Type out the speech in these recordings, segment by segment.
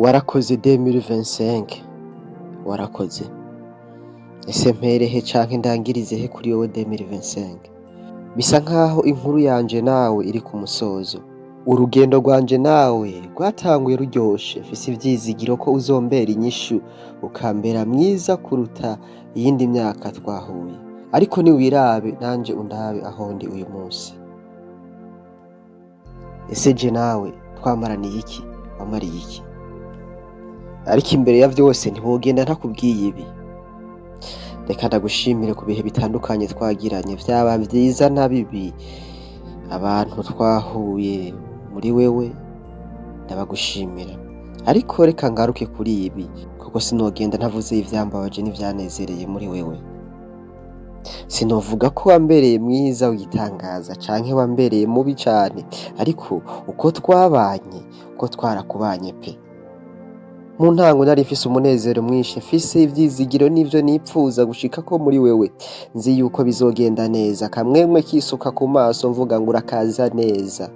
Warakoze 2025, warakoze. Ese mperehe canke ndangirize he kuri wewe 2025? Bisa nkaho inkuru yanje nawe iri ku musozo. Urugendo rwanje nawe rwatanguye ruryoshe, mfise ivyizigiro ko uzombera inyishu, ukambera mwiza kuruta iyindi myaka twahuye. Ariko niwirabe nanje undabe aho ndi uyu munsi. Ese je nawe twamaraniye iki? Wamariye iki? Ariko imbere ya vyose ntiwogenda ntakubwiye ibi. Reka ndagushimire ku bihe bitandukanye twagiranye, vyaba vyiza na bibi. Abantu twahuye muri wewe ndabagushimira. Ariko reka ngaruke kuri ibi, kuko sinogenda ntavuze ivyambabaje n'ivyanezereye muri wewe. Sinovuga ko wambereye mwiza w'igitangaza canke wambereye mubi cane, ariko uko twabanye, uko twarakubanye pe. Mu ntango nari mfise umunezero mwinshi, mfise ivyizigiro n'ivyo nipfuza gushikako muri wewe. Nzi yuko bizogenda neza, akamwemwe kisuka ku maso mvuga ngo urakaza neza.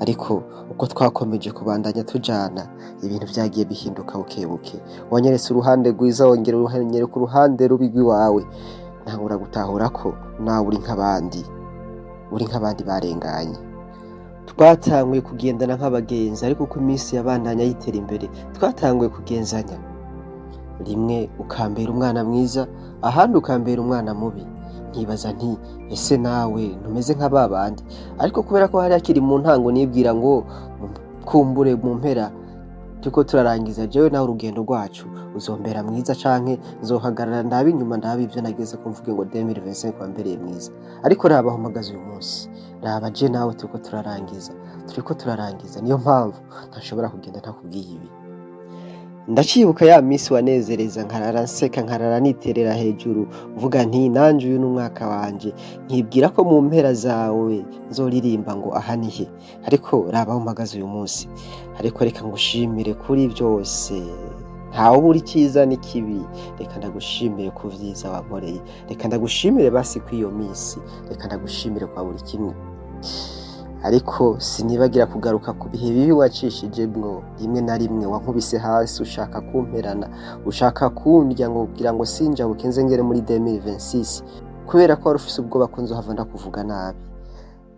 Ariko uko twakomeje kubandanya tujana, ibintu vyagiye bihinduka bukebuke. Wanyeretse uruhande rwiza, wongera unyereka uruhande rubi rw'iwawe. Ntangura gutahura ko nawe uri nk'abandi, uri nk'abandi barenganye. Twatanguye kugendana nk'abagenzi, ariko uko iminsi yabandanya yitera imbere, twatanguye kugenzanya. Rimwe ukambera umwana mwiza, ahandi ukambera umwana mubi. Nkibaza nti: ese nawe ntumeze nka ba bandi? Ariko kubera ko hari hakiri mu ntango, nibwira ngo kumbure mu mpera turiko turarangiza jewe nawe urugendo rwacu, uzombera mwiza canke nzohagarara ndabe inyuma, ndabe ivyo nageze ko, mvuge ngo 2025 wambereye mwiza. Ariko raba aho mpagaze uyu munsi, raba je nawe turiko turarangiza, turiko turarangiza. Niyo mpamvu ntashobora kugenda ntakubwiye ibi. Ndacibuka ya minsi wanezereza, nkarara nseka, nkarara niterera hejuru, mvuga nti: nanje uyu ni umwaka wanje, nkibwira ko mu mpera zawe nzoririmba ngo aha nihe. Ariko raba aho mpagaze uyu munsi. Ariko reka ngushimire kuri byose, ntawe ubura icyiza n'ikibi. Reka ndagushimire ku vyiza wankoreye, reka ndagushimire basi ko iyo minsi, reka ndagushimire kwa buri kimwe. Ariko sinibagira kugaruka ku bihe bibi wacishijemwo. Rimwe na rimwe wankubise hasi ushaka kumperana, ushaka kundya ngo kugira ngo sinjabuke nze ngere muri 2026, kubera ko wari ufise ubwoba ko nzohava ndakuvuga nabi.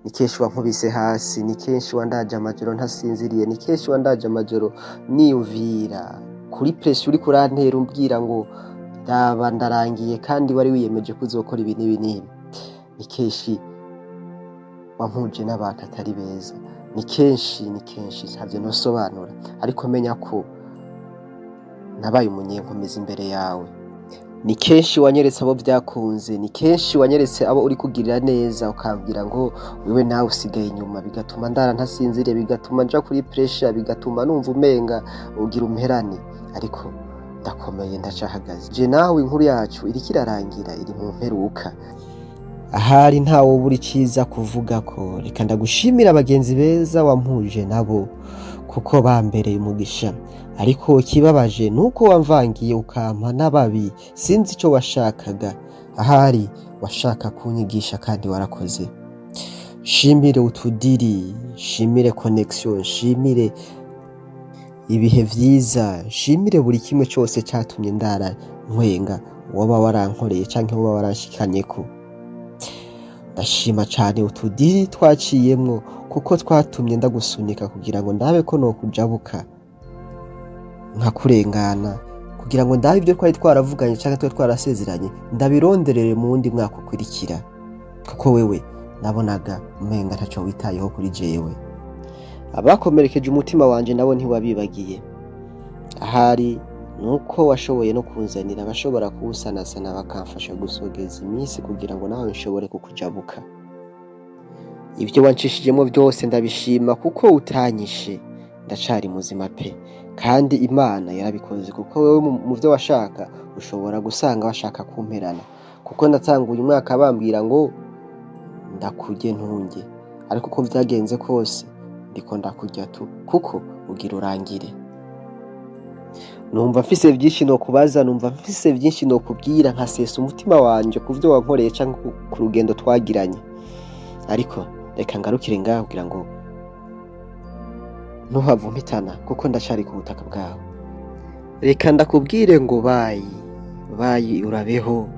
Ni kenshi wankubise hasi, ni kenshi wandaje amajoro ntasinziriye, ni kenshi wandaje amajoro niyumvira kuri pression uriko urantera, umbwira ngo raba ndarangiye, kandi wari wiyemeje ko uzokora ibi n'ibi n'ibi. Ni kenshi wampuje n'abantu atari beza, ni kenshi, ni kenshi, ntavyo nosobanura. Ariko menya ko nabaye umunyenkomezi imbere yawe. Ni kenshi wanyeretse abo vyakunze, ni kenshi wanyeretse abo uri kugirira neza, ukambwira ngo wewe nawe usigaye inyuma, bigatuma ndara ntasinziriye, bigatuma nja kuri pressure, bigatuma numva umenga ugira umperane. Ariko ndakomeye, ndacahagaze. Je nawe inkuru yacu iriko irarangira, iri mu mperuka. Ahari ntawe ubura iciza kuvuga ko. Reka ndagushimira abagenzi beza wampuje nabo, kuko bambereye umugisha. Ariko ikibabaje nuko wamvangiye ukampa n'ababi. Sinzi ico washakaga, ahari washaka kunyigisha, kandi warakoze. Nshimire utudiri, nshimire connection, nshimire ibihe vyiza, nshimire buri kimwe cose catumye ndara ntwenga woba warankoreye canke woba waranshikanyeko. Ndashima cane utudiri twaciyemwo, kuko twatumye ndagusunika kugira ngo ndabe ko nokujabuka nkakurengana, kugira ngo ndabe ibyo twari twaravuganye canke twari twarasezeranye ndabironderere mu wundi mwaka ukurikira, kuko wewe nabonaga umenga ntaco witayeho kuri jewe. Abakomerekeje umutima wanje nabo ntiwabibagiye. Ahari nuko washoboye no kunzanira abashobora kuwusanasana, bakamfasha gusogeza iminsi kugira ngo nawe nshobore kukujabuka. Ibyo wancishijemo byose ndabishima, kuko utanyishe, ndacari muzima pe. Kandi Imana yarabikoze, kuko wewe mu vyo washaka ushobora gusanga washaka kumperana, kuko ndatanguye umwaka bambwira ngo ndakurye ntunge. Ariko uko vyagenze kose ndiko ndakurya tu, kuko ugira urangire. Numva mfise vyinshi nokubaza, numva mfise vyinshi nokubwira, nkasesa umutima wanje ku vyo wankoreye canke ku rugendo twagiranye. Ariko reka ngarukire ngaho kugira ngo ntuhave umpitana, kuko ndacari ku butaka bwawe. Reka ndakubwire ngo bye bye, urabeho.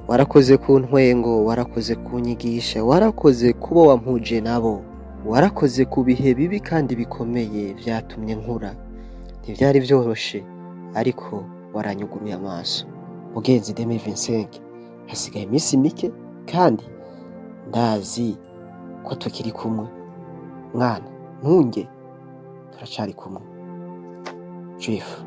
Warakoze ku ntwengo, warakoze kunyigisha, warakoze kuba wampuje nabo, warakoze ku bihe bibi kandi bikomeye vyatumye nkura. Ntivyari vyoroshe, ariko waranyuguruye amaso. Mugenzi 2025, hasigaye iminsi mike kandi ndazi ko tukiri kumwe. Mwana ntunge, turacari kumwe. Jeff.